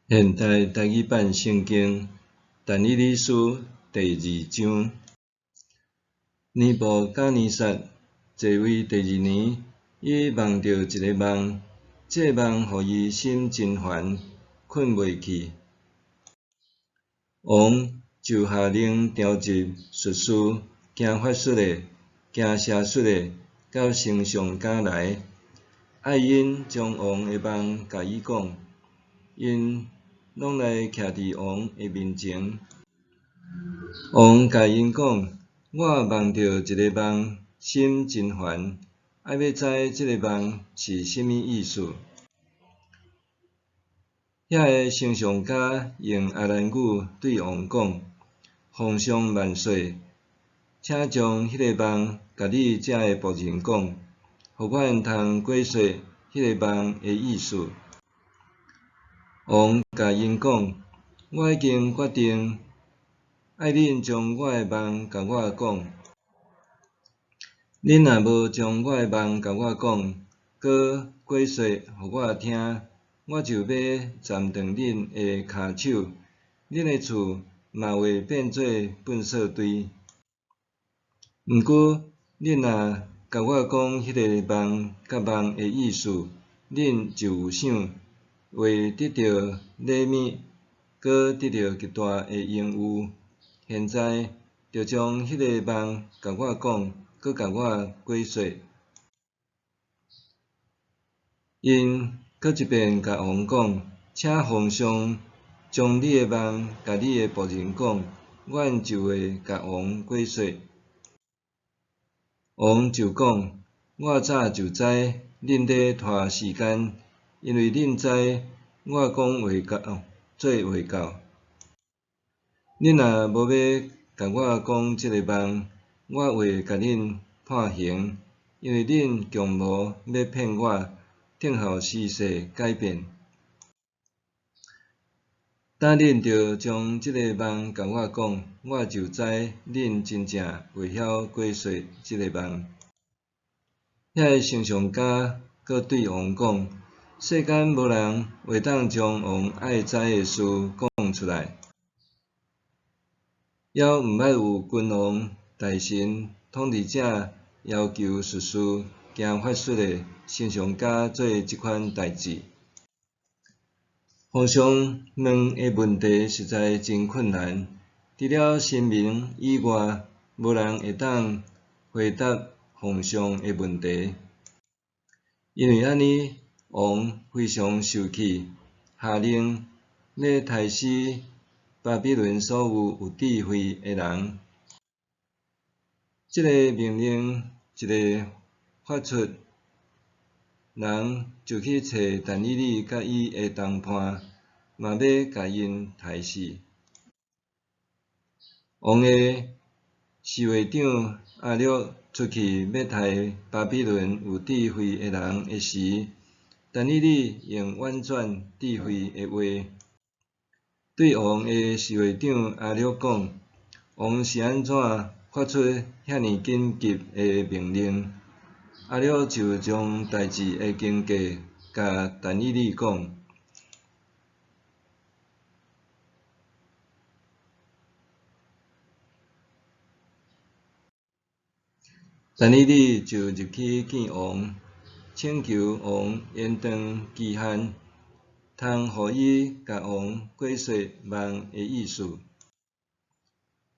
現代台語版聖經但以理書第二章。尼布甲尼撒在位第二年，伊夢著一个夢，這个夢予伊心真煩，睏袂去。王就下令召集術士、行法術的、行邪術的，佮星象家來，愛𪜶將王的夢共伊講。𪜶攏來徛佇王的面前。王共𪜶講：我夢著一个夢，心真煩，愛欲知這个夢是啥物意思。遐个星象家用亞蘭語對王講：皇上萬歲！請將彼个夢共你遮的僕人講，予阮通解說彼个夢的意思。王共𪜶講：我已經決定，愛恁將我的夢共我講。恁若無將我的夢共我講，閣解說予我聽，我就欲斬斷恁的跤手，恁的厝嘛會變做糞掃堆。毋過，恁若共我講彼個夢佮夢的意思，恁就有賞，會得著禮物，閣得著極大的榮譽。現在，就將彼個夢共我講，閣共我解說。𪜶閣一遍共王講：請皇上將你的夢共你的僕人講，阮就會共王解說。王就講：我早就知恁咧拖時間，因為恁知我講話到做話到。恁若無欲共我講這个夢，我會共恁判刑，因為恁強謀欲騙我，等候時勢改變。等恁著將這个夢共我講，我就知恁真正會曉解說這个夢。遐个星象家閣對王講：世間無人會當將王愛知的事講出來，猶毋捌有君王、大臣、統治者要求術士、行法術的、星象家做這款代誌。皇上問的問題實在真困難，除了神明以外，無人會當回答皇上的問題。因為按呢，王非常受氣，下令欲刣死巴比倫所有有智慧的人。這个命令一个發出，人就去揣但以理佮伊的同伴，嘛欲共𪜶刣死。王的侍衛長亞略出去欲刣巴比倫有智慧的人的時，但以理用婉轉智慧的話，對王的侍衛長亞略講：王是按怎發出遐爾緊急的命令？亞略就將代誌的經過共但以理講。但以理就入去見王，請求王延長期限，通予伊共王解說夢的意思。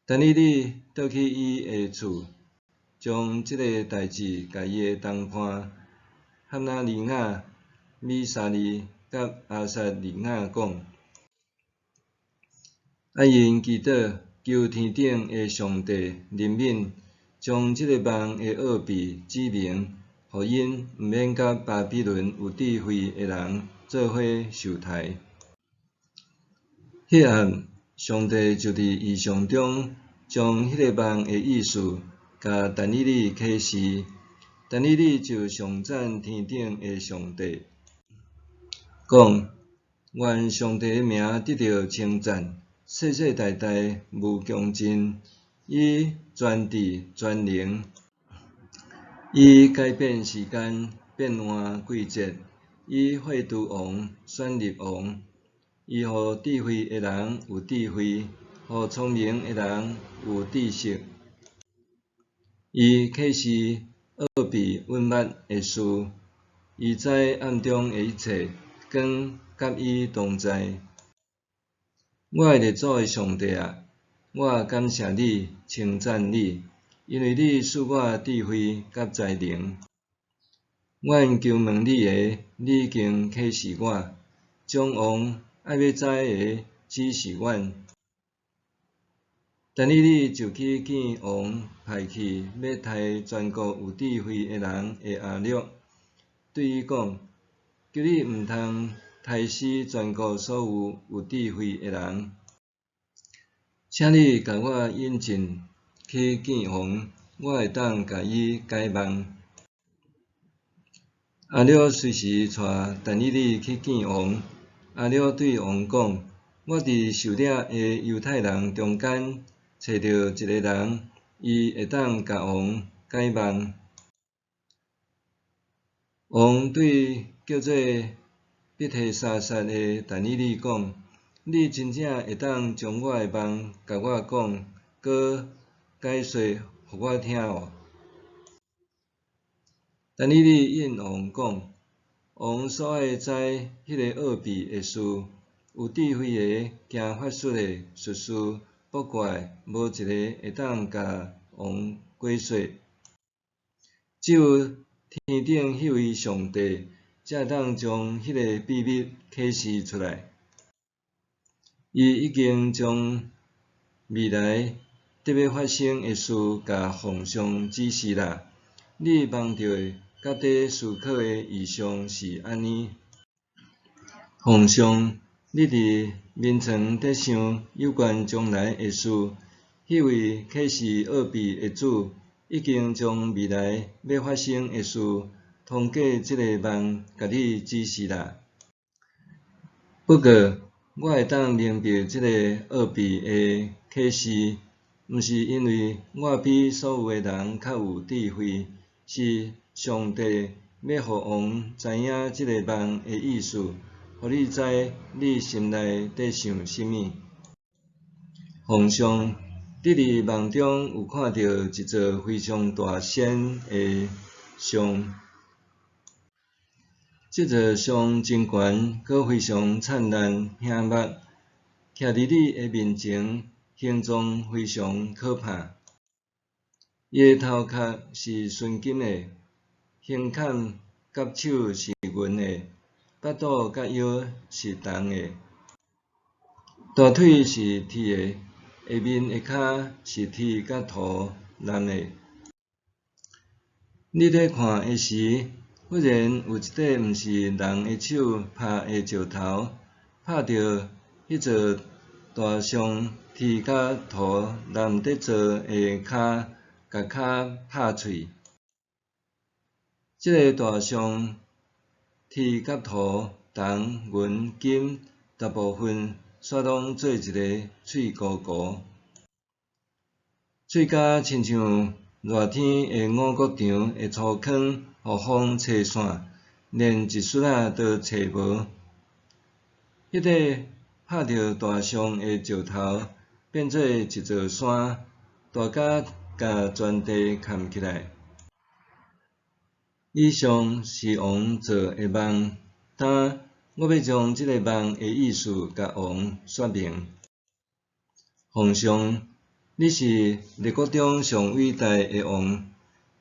但以理倒去伊的厝，將這个代誌共伊的同伴哈拿尼雅、米沙利佮亞撒利雅講，愛𪜶祈禱求天頂的上帝憐憫，將這个夢的奧秘指明，予𪜶毋免佮巴比倫有智慧的人做伙受刣。彼暗，上帝就佇異象中將彼个夢的意思共但以理啟示，但以理就頌讚天頂的上帝，講：願上帝的名得著稱讚，世世代代無窮盡。伊全智全能，伊改變時間，變換季節，伊廢除王，選立王，伊予智慧的人有智慧，予聰明的人有知識。伊啟示奧秘隱密的事，伊知暗中的一切，光佮伊同在。我的列祖的上帝啊，我感謝你，稱讚你，因為你賜我智慧佮才能。阮求問你的，你已經啟示我，將王愛欲知的指示阮。但以理就去見王派去欲刣全國有智慧的人的亞略，對伊講：求你毋通刣死全國所有有智慧的人。請你共我引進去見王，我會當共伊解夢。亞略隨時帶但以理去見王。亞略對王講：我佇受掠的猶太人中間揣著一个人，伊會當共王解夢。王對叫做伯提沙撒的但以理講：你真正會當將我的夢共我講，閣解說予我聽無？但以理應王講：王所愛知彼个奧秘的事，有智慧的、行法術的、術士、卜卦的，無一个會當共王解說。只有天頂彼位上帝，才會當將彼个秘密啟示出來。伊已經將未來得欲發生的事，共皇上指示啦。你夢著的，佮佇思考的異象是按呢。皇上，你佇眠床佇想有關將來的事，彼位啟示奧秘的主，已經將未來欲發生的事，通過這个夢共你指示啦。不過，我會當明白這个奧秘的啟示，毋是因為我比所有的人較有智慧，是上帝欲予王知影這个夢的意思，予你知你心內佇想啥物。皇上，你佇夢中有看著一座非常大仙的像，這座像真懸，閣非常燦爛顯目，徛佇你的面前，形狀非常可怕。伊的頭殼是純金的，胸坎佮手是銀的，腹肚佮腰是銅的，大腿是鐵的，下面的跤是鐵佮塗藍的。你佇看的時，忽然有一塊毋是人的手拍的石頭，拍著彼座大像鐵佮塗藍佇做的跤，共跤拍碎。這个大像鐵佮塗、銅、銀、金，大部分煞攏做一个碎糊糊，碎甲親像熱天的五穀場的粗糠，予風吹散，連一絲仔都揣無。彼塊拍著大象的石頭，變做一座山，大甲共全地崁起來。以上是王做的夢，今我欲將這个夢的意思共王說明。皇上，你是列國中上偉大的王，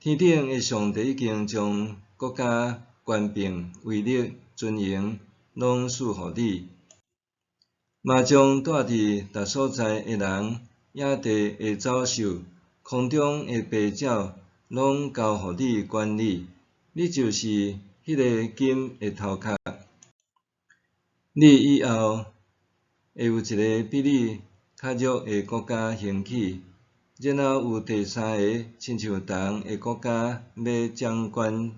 天頂的上帝已經將國家、權柄、威力、尊榮攏賜予你，嘛將住佇逐所在的人、野地的走獸、空中的飛鳥，攏交予你管理。你就是彼个金的頭殼。你以後會有一个比你較弱的國家興起，然後有第三个親像銅的國家欲掌管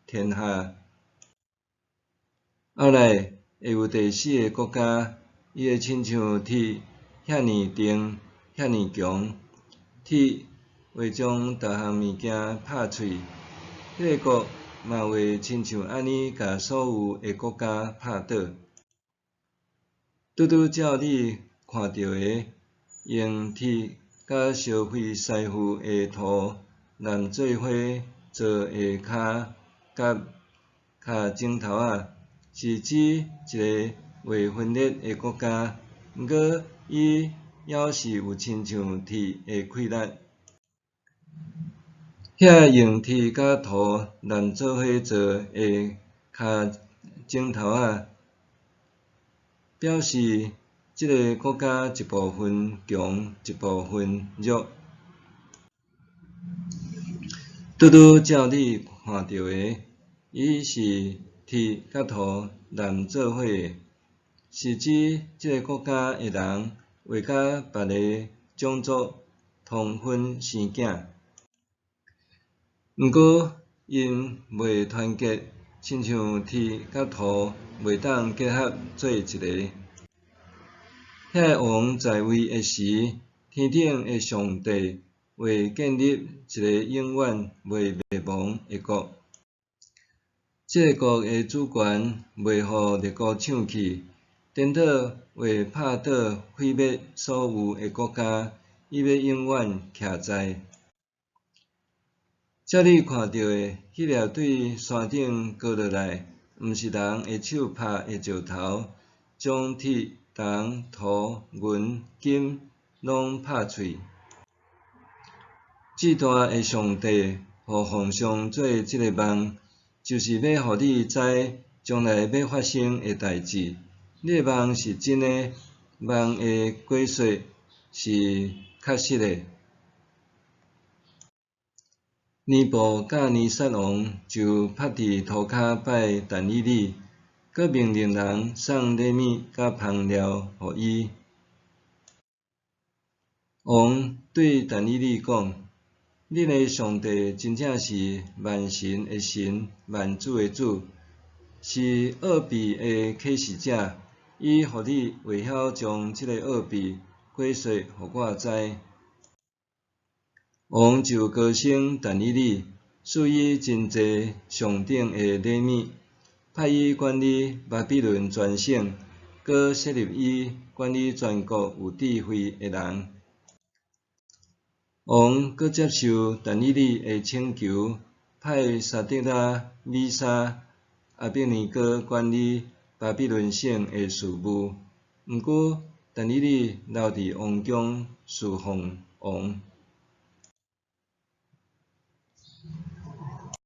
天下。後來會有第四个國家，伊會親像鐵遐爾重、遐爾強，鐵會將逐項物件拍碎。彼个國嘛會親像按呢，共所有的國家拍倒。拄拄照你看著的，用鐵佮燒毀師傅的塗濫做伙做的跤佮跤指頭仔，是指一个袂分裂的國家，毋過伊猶是有親像鐵的氣力。遐用鐵佮塗濫做伙做的跤指頭仔，表示這个國家一部分強，一部分弱。拄拄照你看著的，伊是鐵佮塗濫做伙的，是指這个國家的人會佮別个種族通婚生囝。毋過𪜶袂團結，親像鐵佮塗袂當結合做一个。遐个王在位的時，天頂的上帝會建立一个永遠袂滅亡的國。這个國的主權袂予列國搶去，顛倒會拍倒毀滅所有的國家，伊欲永遠徛在。照你看著的，彼粒對山頂割落來，毋是人的手拍的石頭，將鐵、銅、塗、銀、金攏拍碎。至大的上帝予皇上做這个夢，就是欲予你知將來欲發生的代誌。你的夢是真的，夢的解說是確實的。尼布甲尼撒王就趴佇塗跤拜但以理，閣命令人送禮物佮香料予伊。王對但以理講：恁的上帝真正是萬神的神，萬主的主，是奧秘的啟示者。伊予你會曉將這个奧秘解說予我知。王就高升但以理，賜伊真濟上等的禮物，派伊管理巴比倫全省，閣設立伊管理全國有智慧的人。王閣接受但以理的請求，派沙得拉、米沙、亞伯尼歌管理巴比倫省的事務。毋過，但以理留佇王宮侍奉王。